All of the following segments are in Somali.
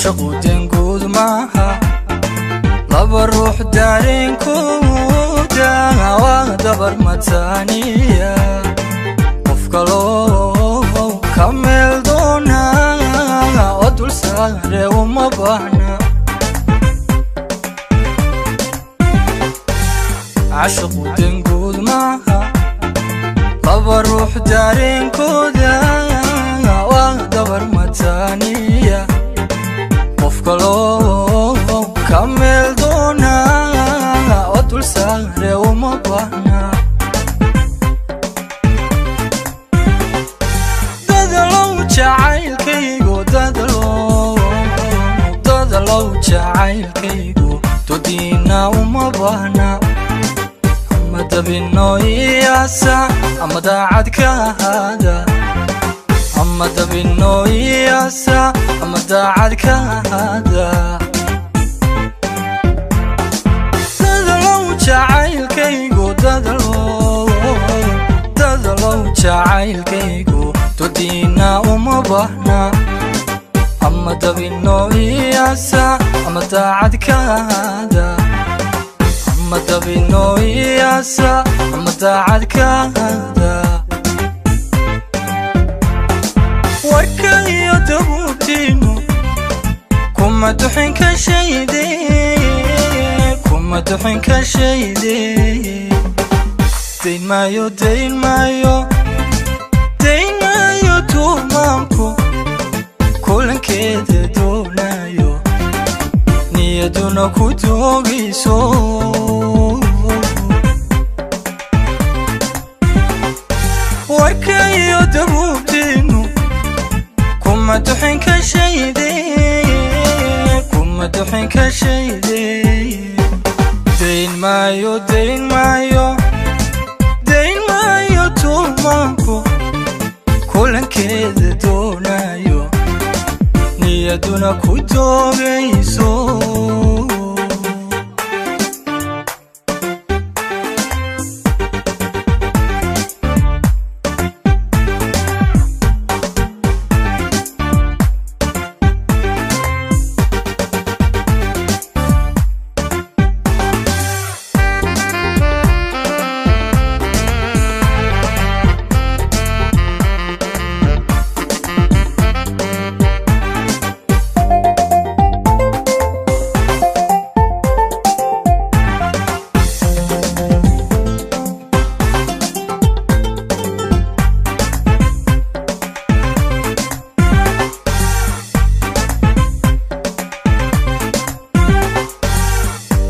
Caashaqu danguud maaha, laba ruux dareenkooda waa dabar mataaniya. Qof kaloo ka meel doona oo dul saare uma baahna. Caashaqu danguud maaha, laba ruux dareenkooda waa dabar mataaniya. Qof kaloo ka meel doona oo dul saare uma baahna. Dadalow jacaylkaygu, dadalow, dadalow jacaylkaygu dodiina uma baahna. Ama dabino iyaasa ama daacad ka ahaada, ama dabino iyaasa ama daacad ka ahaada. Dadalow jacaylkaygu, dadalow, dadalow jacaylkaygu dodiina uma baahna. Ama dabino iyaasa ama daacad ka ahaada, ama dabino iyaasa ama daacad ka ahaada. Warka iyo dabuubtiinu kuma duxin ka shayde, kuma duxin ka shayde. Dayn maayo, dayn maayo, dayn maayo tuumaanku kulankeeda doonayo, niyaduna ku doogayso. Warka iyo dabuubtiinu kuma duxin ka shayde, kuma duxin ka shayde. Dayn maayo, dayn maayo, dayn maayo tuumaanku kulankeeda doonayo, niyaduna ku doogayso.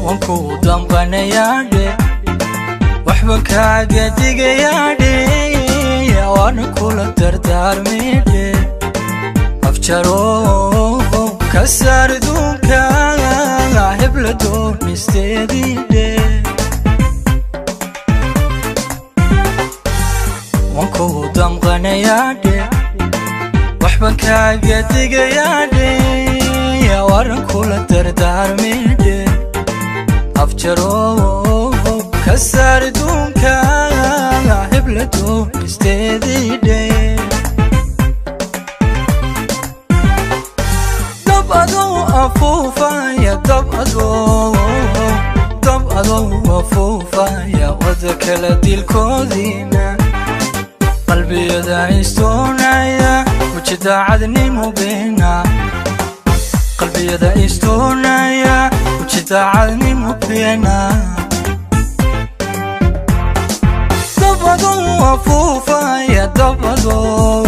Wanku damqanayaadhe, waxba kaaga digayaadhe, waana kula dardaarmidhe. Afjaro ka saar duunka hebla doonisteediidhe. Wanku damqanayaadhe, waxba kaaga digayaadhe, waana kula dardaarmidhe. Afjaro ka saar duunka hebla doonisteediidhe. Dab adoo afuufaya, dab adoo, dab adoo afuufaya, wada kala dilkoodiina qalbiyada istoonaya, weji daacadnimo beena. Qalbiyada istoonaya, weji daacadnimo beena. Dab adoo afuufaya, dab adoo,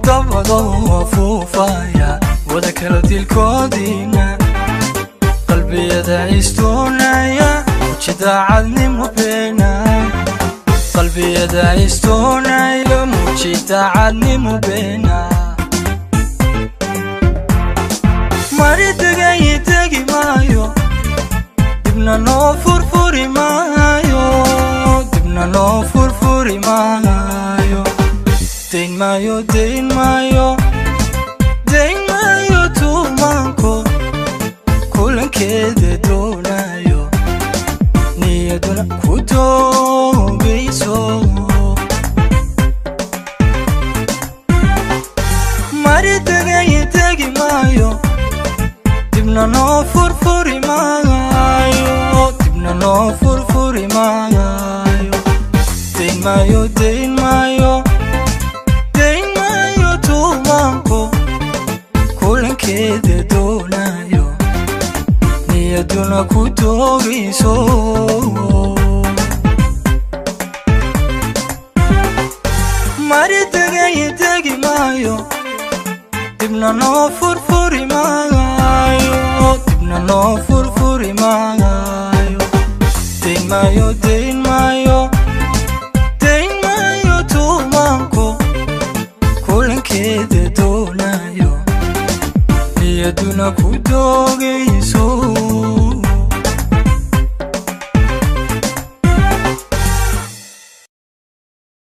dab adoo afuufaya, wada kala dilkoodiina qalbiyada istoonaya, weji daacadnimo beena. Qalbiyada istoonaya, muji daacadnimo beena. Mari degay degi maayo, dibna noo furfuri maayo, dibna noo furfuri maayo. Dayn maayo, dayn maayo, dayn maayo tuumaanku kulankeeda doonayo, niyaduna ku doogayso. Mari degay degi maayo, Dibna noo furfuri maayo, dibna noo furfuri maayo. Dayn maayo, dayn maayo, dayn maayo tuumaanku kulankeeda doonayo, niyaduna ku doogayso. Mari degay degi maayo, dibna noo furfuri maayo, dibna noo furfuri maayo. Dayn maayo, dayn maayo, dayn maayo tuumaanku kulankeeda doonayo, niyaduna ku doogayso.